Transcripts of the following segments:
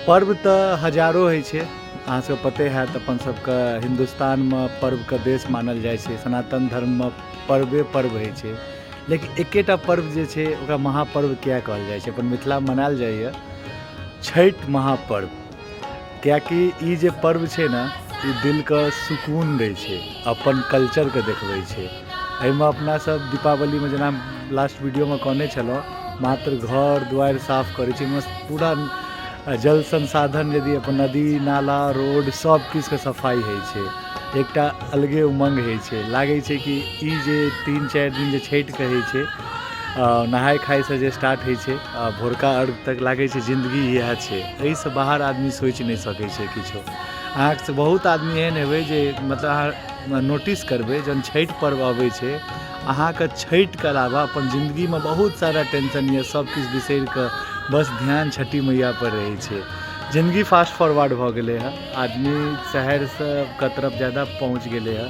पर्व तऽ हजारो होइ छै, अहाँ सबके पते हैत। अपन सबके हिन्दुस्तानमे पर्वके देश मानल जाइ छै, सनातन धर्ममे पर्वे पर्व होइ छै, लेकिन एकेटा पर्व जे छै ओकरा महापर्व किया कहल जाइ छै? अपन मिथिलामे मनायल जाइए छठि महापर्व, किएकि ई जे पर्व छै ने, ई दिलके सुकून दै छै, अपन कल्चरके देखबै छै। एहिमे अपना सब दीपावलीमे, जेना लास्ट वीडियोमे कहने छलहुँ, मात्र घर दुआरि साफ करै छी, ओहिमे पूरा जल संसाधन, यदि अपन नदी नाला रोड सब किछुके सफाइ होइ छै। एकटा अलगे उमङ्ग होइ छै, लागै छै कि ई जे 3-4 दिन जे छठिके होइ छै, नहाय खायसँ जे स्टार्ट होइ छै आ भोरका अर्घ तक, लागै छै जिन्दगी इएह छै। एहिसँ बाहर आदमी सोचि नहि सकै छै किछो। अहाँके बहुत आदमी एहन हेबै जे मतलब अहाँ नोटिस करबै, जहन छठि पर्व अबै छै, अहाँके छठिके अलावा अपन जिन्दगीमे बहुत सारा टेंशन यऽ, सब किछु बिसरि कऽ बस ध्यान छठि मैयापर रहै छै। जिन्दगी फास्ट फॉरवर्ड भऽ गेलै हँ, आदमी शहरसँ के तरफ ज्यादा पहुँच गेलै हँ,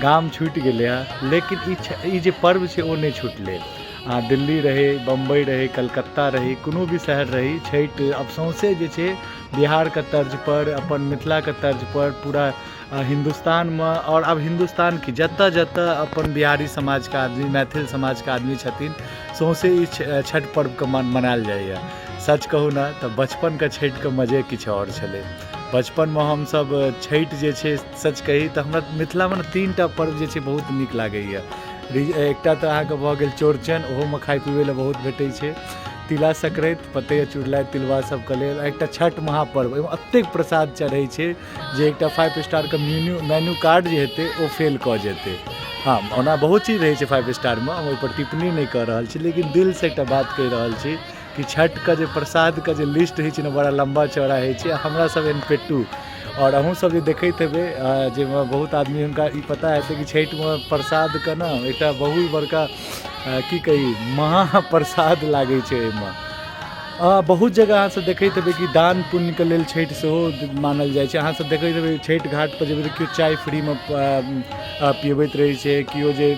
गाम छुटि गेलै हँ, लेकिन ई जे पर्व छै ओ नहि छुटलै। अहाँ दिल्ली रही, बम्बइ रही, कलकत्ता रही, कोनो भी शहर रही, छठि आब सौँसे जे छै बिहारके तर्जपर, अपन मिथिलाके तर्जपर, पूरा हिन्दुस्तानमे, आओर आब हिन्दुस्तान की, जतऽ जतऽ अपन बिहारी समाजके आदमी, मैथिल समाजके आदमी छथिन, सौँसे ई छठि पर्वके मनायल जाइए। सच कहू ने तऽ बचपनके छठिके मजे किछु आओर छलै। बचपनमे हमसभ छठि जे छै, सच कही तऽ हमरा मिथिलामे ने 3 टा पर्व जे छै बहुत नीक लागैए। एकटा तऽ अहाँके भऽ गेल चौड़चन, ओहोमे खाइ पिबै लए बहुत भेटै छै। तिला संक्रान्ति, पते यऽ, चुड़लाइ तिलबा सबके लेल। एकटा छठि महापर्व, ओहिमे एतेक प्रसाद चढ़ै छै जे एकटा फाइव स्टारके मेन्यू कार्ड जे हेतै ओ फेल कऽ जेतै। हँ, ओना बहुत चीज रहै छै फाइव स्टारमे, हम ओहिपर टिप्पणी नहि कऽ रहल छी, लेकिन दिलसँ एकटा बात कहि रहल छी कि छठिके जे प्रसादके जे लिस्ट होइ छै ने, बड़ा लम्बा चौड़ा होइ छै। हमरा सब एहन पेट्टू आओर अहूँ सब जे देखैत हेबै, जाहिमे बहुत आदमी, हुनका ई पता हेतै कि छठिमे प्रसादके ने एकटा बहुत बड़का, की कही, महाप्रसाद लागै छै। ओहिमे बहुत जगह अहाँ सब देखैत हेबै कि दान पुण्यके लेल छठि सेहो मानल जाइ छै। अहाँ सब देखैत हेबै, छठि घाटपर जेबै तऽ केओ चाय फ्रीमे पियबैत रहै छै, केओ जे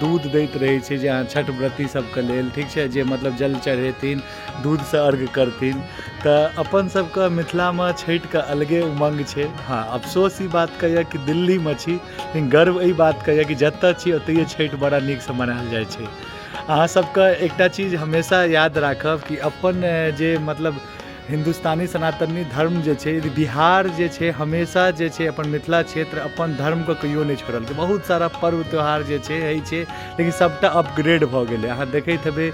दूध दैत रहै छै जे अहाँ छठि व्रती सबके लेल, ठीक छै, जे मतलब जल चढ़ेथिन, दूधसँ अर्घ करथिन। तऽ अपन सबके मिथिलामे छठिके अलगे उमङ्ग छै। हँ, अफसोस ई बातके यऽ कि दिल्लीमे छी, लेकिन गर्व एहि बातके यऽ कि जतऽ छी ओतहिए छठि बड़ा नीकसँ मनायल जाइ छै। अहाँ सबके एकटा चीज हमेशा याद राखब कि अपन जे मतलब हिन्दुस्तानी सनातनी धर्म जे छै, बिहार जे छै, हमेशा जे छै अपन मिथिला क्षेत्र अपन धर्मके कहियो नहि छोड़लकै। बहुत सारा पर्व त्यौहार जे छै होइ छै, लेकिन सभटा अपग्रेड भऽ गेलै। अहाँ देखैत हेबै,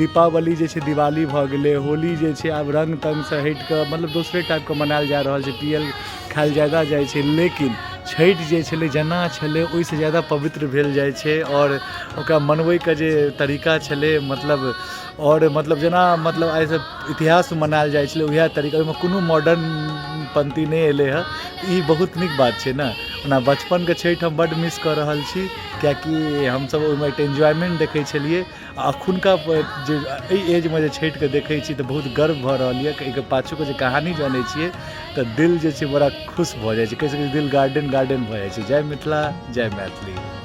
दीपावली जे छै दिवाली भऽ गेलै, होली जे छै आब रङ्ग तङ्गसँ हटि कऽ मतलब दोसरे टाइपके मनायल जा रहल छै, पियल खायल ज्यादा जाइ छै, लेकिन छठि जे छलै, जेना छलै ओहिसँ ज्यादा पवित्र भेल जाइ छै। आओर ओकरा मनबैके जे तरीका छलै, मतलब आओर मतलब जेना मतलब आइसँ इतिहासमे मनायल जाइ छलै, उएह तरीका, ओहिमे कोनो मॉडर्नपन्थी नहि एलै हँ। ई बहुत नीक बात छै ने। ओना बचपनके छठि हम बड्ड मिस कऽ रहल छी, किएकि हमसभ ओहिमे एकटा एन्जॉयमेन्ट देखै छलियै। आ एखुनका जे एहि एजमे जे छठिके देखै छी तऽ बहुत गर्व भऽ रहल यऽ। एहिके पाछूके जे कहानी जनै छियै तऽ दिल जे छै बड़ा खुश भऽ जाइ छै, कहि सकै छी दिल गार्डन गार्डन भऽ जाइ छै। जय मिथिला, जय मैथिली।